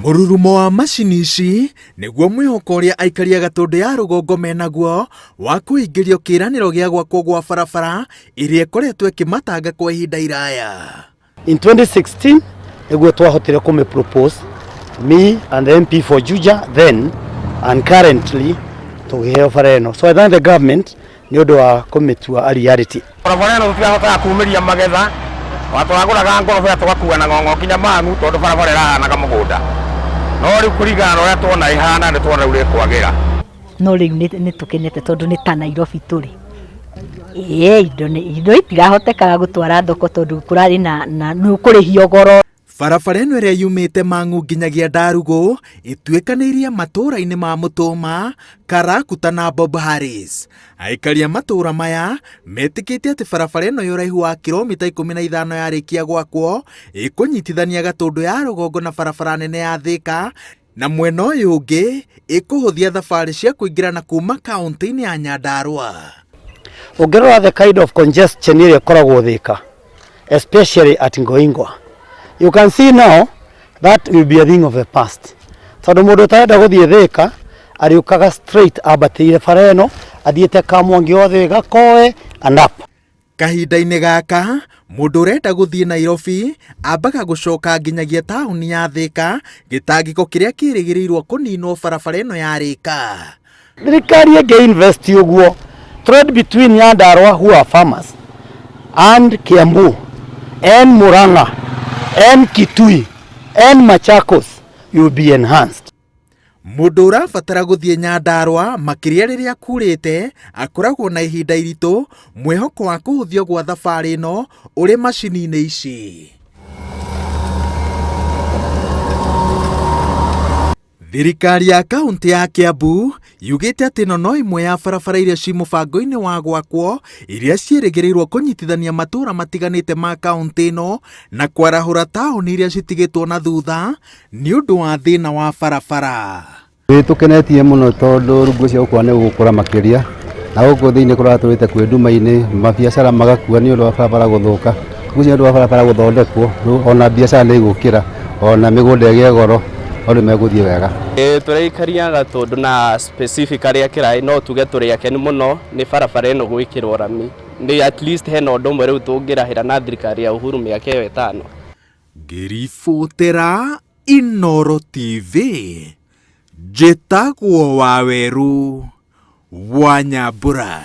Mũrurumo wa macini ici nĩguo mwĩhoko ũrĩa aikari a Gatũndũ ya rũgongo menaguo wa kũhingĩrio kĩĩranĩro gĩa gwakwo gwa barabara ĩrĩa ĩkoretwo ĩkĩmatanga kwa ihinda iraya. In 2016 nĩguo twahotire kũmĩ propose me and the MP for Juja then and currently tũkĩheo bara ĩno. So I thank the government nĩ ũndũ wa kũmĩtua a reality. Barabara ĩno tũtirahotaga kumĩria magetha ona tũragũraga ngorobia tũgakua na ng'ong'o nginya Mang'u tondũ barabara ĩrahanaga mũgũnda no rĩu kũringana na ũrĩa tuona ĩhana nĩ tuona rĩu rĩkwagĩra. No rĩu nĩ tũkenete tondũ nĩ ta Nairobi tũrĩ. Ĩĩ indo itirahotekaga gũtwara thoko tondũ kũrarĩ na nĩ ũkũrĩhio goro. Barabara ĩno ĩrĩa yumĩte Mang'u nginyagia Ndarugũ ĩtuĩkanĩirie matũũra-inĩ ma Mũtũma, Karakuta na Bob Harris. Aikari a matũũra maya metĩkĩtie atĩ barabara ĩno ya ũraihu wa kiromita 15 yarĩkia gwakwo ĩkũnyitithania Gatũndũ ya rũgongo na barabara nene ya Thĩka na mwena ũyũ ũngĩ ĩkũhũthia thabarĩ cia kũingĩra na kuma kaũntĩ-inĩ ya Nyandarua. Ũngĩrora the kind of congestion ĩrĩa ĩkoragwo Thĩka especially at Ngoingwa you can see now that will be a thing of the past tondũ mũndũ ũtarenda gũthiĩ Thĩka arĩũkaga straight ambatĩire bara ĩno athiĩte Kamwangi othe Gakoe and up. Kahinda-inĩ gaka, mũndũ ũrenda gũthiĩ Nairobi ambaga gũcoka nginyagia taũni ya Thĩka, gĩtangĩko kĩrĩa kĩrĩgĩrĩirwo kũninwo barabara ĩno yarĩka. Thirikari ĩngĩ invest ũguo trade between Nyandarua who are farmers and Kiambu and Murang'a and Kitui and Machakos will be enhanced. Mũndũ ũrabatara gũthiĩ Nyandarua makĩria rĩrĩa kurĩte akoragwo na ihinda iritũ mwĩhoko wa kũhũthio gwa thabarĩ ĩno ũrĩ macini-inĩ ici. Thirikari ya kaũntĩ ya Kiambu yugĩte atĩ ĩno no ĩmwe ya barabara iria ci mũbango-inĩ wa gwakwo iria ciĩrĩgĩrĩirwo kũnyitithania matũũra matiganĩte ma kaũntĩ ĩno na kwarahũra taũni iria citigĩtwo na thutha nĩ ũndũ wa thĩna wa barabara. Nĩ tũkenetie mũno tondũ rungu cia gũkũra nĩ gũgũkũra makĩria na gũkũ thĩinĩ kũratũrĩte kwĩ nduma-inĩ mabiacara magakua nĩ ũndũ wa barabara gũthũka rĩu nĩ ũndũ wa barabara gũthondekwo rĩu ona biacara nĩ igũkĩra ona mĩgũnda ĩgĩe goro maũndũ megũthiĩ wega. Ĩĩ tũraikaria Gatũndũ na specifically a Kĩraĩ no tuge tũrĩ akenu mũno nĩ barabara ĩno gwĩkĩrwo rami. Nĩ at least hena ũndũ ũmwe rĩu tũngĩrahĩra na thirikari ya Uhuru mĩaka ĩyo ĩtano. Ngĩribotera Inooro TV, njĩtagwo Wawerũ wa Nyambura.